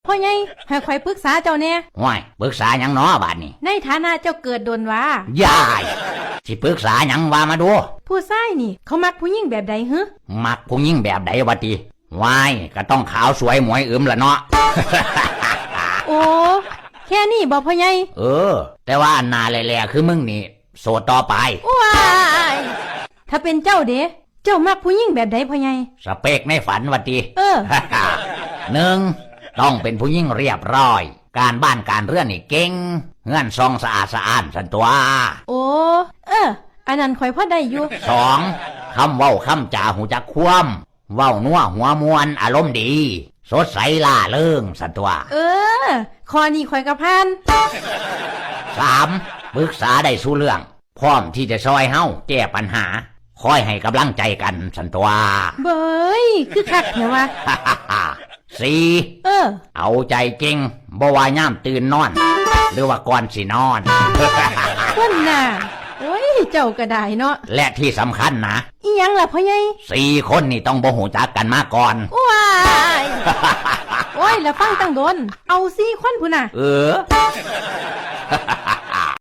ພໍ່ໃຫຍ່ ໃຫ້ຂ້ອຍປຶກສາເຈົ້າແດ່. ຫ້ວຍ ປຶກສາຫຍັງນໍບາດນີ້? ໃນຖານະເຈົ້າເກີດດົນຫວາ? ຢາຍ ຊິປຶກສາຫຍັງວ່າມາດູ. ຜູ້ຊາຍນີ້ເຂົາມັກຜູ້ຍິງແບບໃດຫື? ມັກຜູ້ຍິງແບບໃດວະຕິ? ຫວ້າຍ ກໍຕ້ອງຂາວສວຍໝວຍອຶມລະເນາະ. ໂອ້ ແຄ່ນີ້ບໍພໍ່ໃຫຍ່? ເອີ ແຕ່ວ່າອັນໜ້າແຫຼ້ໆຄືມຶງນີ້ ໂສດຕໍ່ໄປ. ວ້າຍ ຖ້າເປັນເຈົ້າເດ? ເຈົ້າມັກຜູ້ຍິງແບບໃດພໍ່ໃຫຍ່? ສະເປັກໃນຝັນວ່າຕິ? ເອີ ໜຶ່ງ ຕ້ອງເປັນຜູ້ຍິງລຽບລ້ອຍ, ການບ້ານການເຮືອນນີ້ເກັ່ງ, ເຮືອນຊ່ອງສະອາດສະອ້ານຊັ້ນຕົວະ. ໂອ້ ເອີ ອັນນັ້ນຂ້ອຍພໍໄດ້ຢູ່. ສອງ ຄຳເວົ້າຄຳຈາຮູ້ຈັກຄວາມ, ເວົ້ານົວຫົວມ່ວນ ອາລົມດີ ສົດໃສລ່າເລີງຊັ້ນຕົວະ. ເອີ ຂໍ້ນີ້ຂ້ອຍກໍຜ່ານ. ສາມ ປຶກສາໄດ້ສູ່ເລື່ອງ, ພ້ອມທີ່ຈະຊ່ອຍເຮົາແກ້ບັນຫາ, ຄອຍໃຫ້ກຳລັງໃຈກັນຊັ້ນຕົວະ. ເບີຍ ຄືຄັກແທ້ວະ. ສີ່ ເອີ ເອົາໃຈເກັ່ງ, ບໍ່ວ່າຍາມຕື່ນນອນ ຫຼືວ່າກ່ອນຊິນອນ. ເພິ່ນນະ ໂອ້ຍ ເຈົ້າກໍໄດ້ເນາະ. ແລະທີ່ສຳຄັນນະ. ອີ່ຫຍັງລະພໍ່ໃຫຍ່? ສີ່ຄົນນີ້ຕ້ອງບໍ່ຮູ້ຈັກກັນມາກ່ອນ. ວ້າຍ ໂອ້ຍ ລະຟັງຕັ້ງດົນ ເອົາສີ່ຄົນພຸ້ນນະ. ເອີ